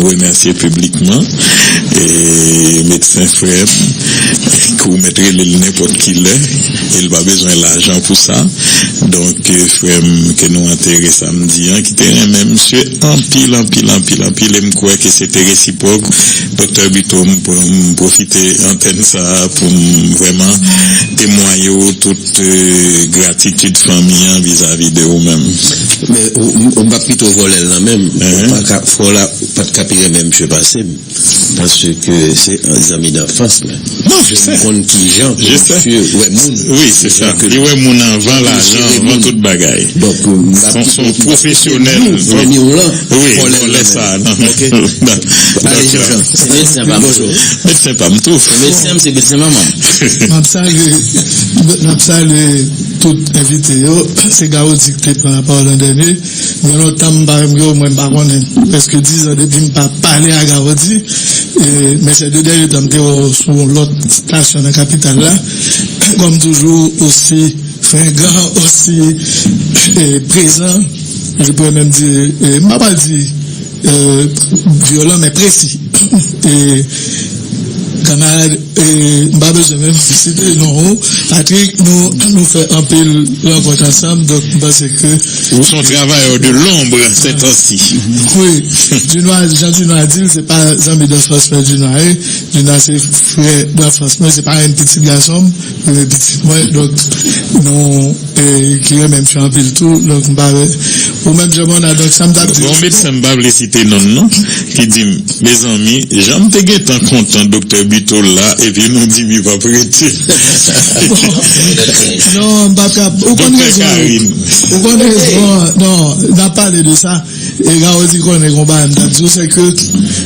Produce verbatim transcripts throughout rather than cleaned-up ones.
remèsye piblikman, e, medsen frè m, ke w mèt rele l nenpòt ki lè, e l pa bezwen lajan pou sa. Donk, e, frè m ke nou antere samdi an, ki te renmen misye anpil, anpil, anpil, anpil, e m kwè ke se te resipwòk. Doktè Bito, m, m pwofite antèn sa a pou m vrèman temwaye w tout, e, gratitid fanmi an vizavi de ou menm. Men, ou, ou, m p ap pito vòlè l nan men m. Ou pa ka, frè w la pa t ka pi renmen misye pase m. Paske se zanmi danfans mwen. Non, je sais. M konn kijan pou misye wè moun. Oui, c'est ça. Li wè moun anvan lajan, anvan tout bagay. Donk, m p ap pito pase m. Son pwofesyonèl. Zanmi w lan. Oui, vòlè l sa. Ok. Ale, Jean Jean. Se medsen pa m. Bonjou. Medsen pa m tou. Se medsen m, se medsen manman m. M ap salye, m ap salye tout envite yo. Se Gaody ki te pran lapawòl an dènye. Gen lontan m pa menm yo, mwen m pa konnen. Prèske diz an depi m pa pale a Gaody. E, men se de dènye tan m te wè w sou yon lòt estasyon nan kapital la. Kòm toujou, osi frengan, osi, e, prezan. Je pourrais même dire, e, m pa pral di, e, vyolan, men presi. E, kanmarad, e, m pa bezwen menm site non ou. Patrick, nou, nou fè anpil rankont ansanm, donk m panse ke. Ou son travailleur de l'ombre ces temps-ci. Wi, Dunois, jan Dunois di l, se pa zanmi danfans mwen Dunois ye. Dunois se frè danfans mwen, se parenn pitit gason m, premye pitit mwen, donk nou, e, ki renmen misye anpil tou, donk m pa wè. Ou menm, Jean Bernard, donk sa m t ap di. Bon, medsen m pa vle site non l non, ki di m, mezanmi, jan m te gentan kontan Doktè Bito la, epi nou di m li p ap rete. Non, m p ap ka, ou konn rezon. Ou konn rezon, non, n ap pale de sa. E Gaody konnen konba m t ap di w, se ke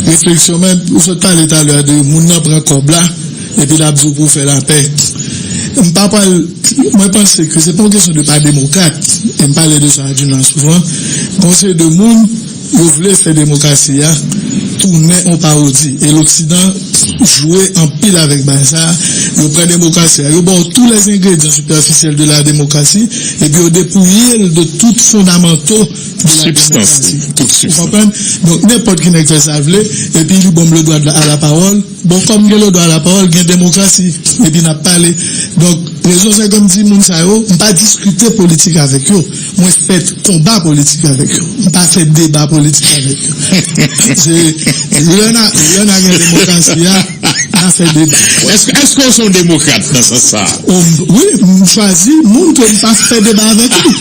refleksyon, men ou sot pale talè de moun nan pran kòb la, epi l ap di w pou w fè lapè. M pa pral, mwen panse ke se pa yon kesyon de pa demokrat, e m pale de sa a Dunois souvan, gon seri de moun, yo vle fè demokrasi a tounen yon pawodi, e Loksidan jwe anpil avèk bagay sa a, yo pran demokrasi a, yo ba w tous les ingrédients superficiels de la démocratie, epi yo depouye l de tout fondamanto de la démocratie. Ou konprann? Donk, nenpòt ki nèg fè sa vle, epi li ban m le droit à la parole. Bon, kòm gen le droit à la parole, gen demokrasi, epi n ap pale. Donk, rezon se ke m di moun sa yo, m pa diskite politik avèk yo. Mwen fè konba politik avèk yo. M pa fè deba politik avèk yo. Se, lè n a, lè n a gen demokrasi a, n a fè deba. Èske, èske w se yon demokrat nan sans sa a? O, wi, m chwazi moun ke m pa fè deba avèk li.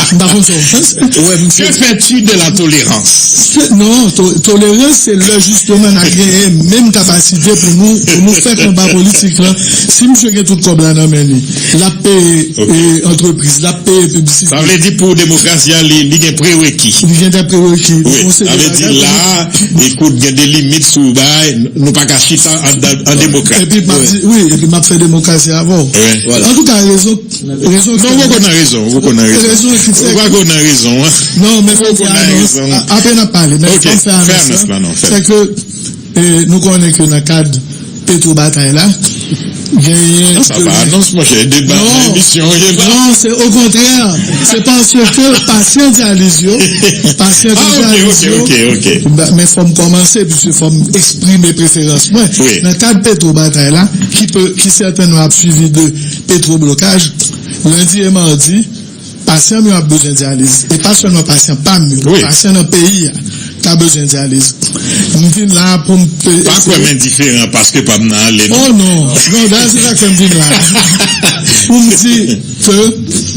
M pa konn sa w panse. Ouais, monsieur. Que fais-tu de la tolérance? Non, to-, tolerans, se lè jisteman n ap genyen menm kapasite pou nou, pou nou fè konba politik lan. Si misye gen tout kòb la nan men li, l ap peye, e, antrepriz, l ap peye piblisite. Sa vle di pou demokrasi a, li, li gen prereki. Li gen de prereki. Wi, sa vle di la, ekout, gen de limit sou bagay, nou pa ka chita an, an demokrat. Epi m ap di, wi, epi m ap fè demokrasi avè w. Antouka, rezon, rezon. Non, ou poko nan rezon, ou poko nan rezon. Rezon ki fè. Ou poko nan rezon, an. Non, men fò m fè anons. Apre n ap pale, men fò m fè anons lan. Se ke, e, nou konnen ke nan kad Petwo Batay la, genyen. Sa pa anons, monchè, deba nan emisyon, non, se okontrè. Se paske pasyan dyaliz yo, pasyan dyaliz yo. Ah, ok, ok, ok. Men fò m kòmanse, piske fò m eksprime preferans mwen. Nan kad Petwo Batay la, ki pe, ki sètènman ap swivi de Petwo Blokaj, lendi e madi, pasyan m yo ap bezwen dyaliz. E pa sèlman pasyan pa m yo, pasyan nan peyi a ka bezwen dyaliz. M vin la pou m pe. Pa kwè m endiferan paske pa m nan ale, non. Oh non, non, dayè se sa k fè m vin la. Pou m di ke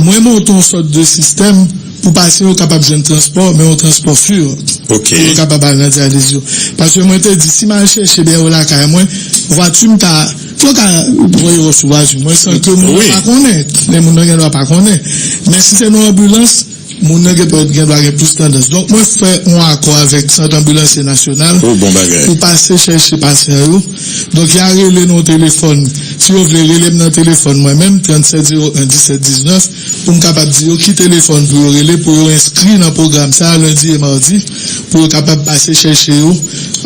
mwen monte yon sòt de sistèm pou pasyan yo kapab jwenn transpò, men yon transpò si. Ok. Pou yo kapab al nan dyaliz yo. Paske mwen te di, si m al chèche dèyè lakay mwen, vwati m ta, yo ka voye yo sou vwati mwen san ke moun nan pa konnen. Men moun nan gen dwa pa konnen. Men si se nan anbilans, moun nan gen, gen dwa gen plis tandans. Donk, mwen fè yon akò avèk Sant Anbilansye Nasyonal pou pase chèche pasyan yo. Donk, y a rele nan telefòn. Si yo vle rele m nan telefòn mwen menm, trannsenk zewo en disèt diznèf, pou m kapab di yo ki telefòn pou yo rele, pou yo enskri nan pwogram sa a, lendi e madi, pou yo kapab pase chèche yo.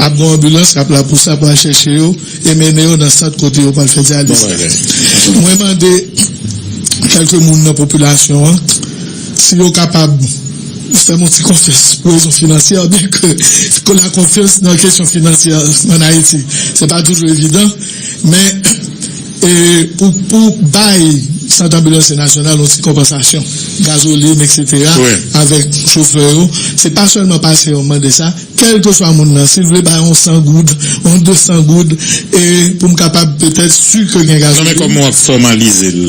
Ap gen yon anbilans k ap la pou sa, pou al chèche yo, e mennen yo nan sant kote yo pral fè dyaliz la. Mwen mande kèlke moun nan popilasyon an, si yo kapab fè m yon ti konfyans pou rezon finansyè, byen ke la konfyans nan kesyon finansyè an Ayiti, se pa toujou evidan, men e, pou, pou bay sant anbilansye nasyonal yon ti konpansasyon, gazolin, et cetera, avèk chofè yo, se pa sèlman pase yo mande sa, kèlkeswa moun nan, si l vle bay yon san goud, yon de san goud, e pou m kapab petèt si ke gen gazolin. Non, men kòman w ap fòmalize l?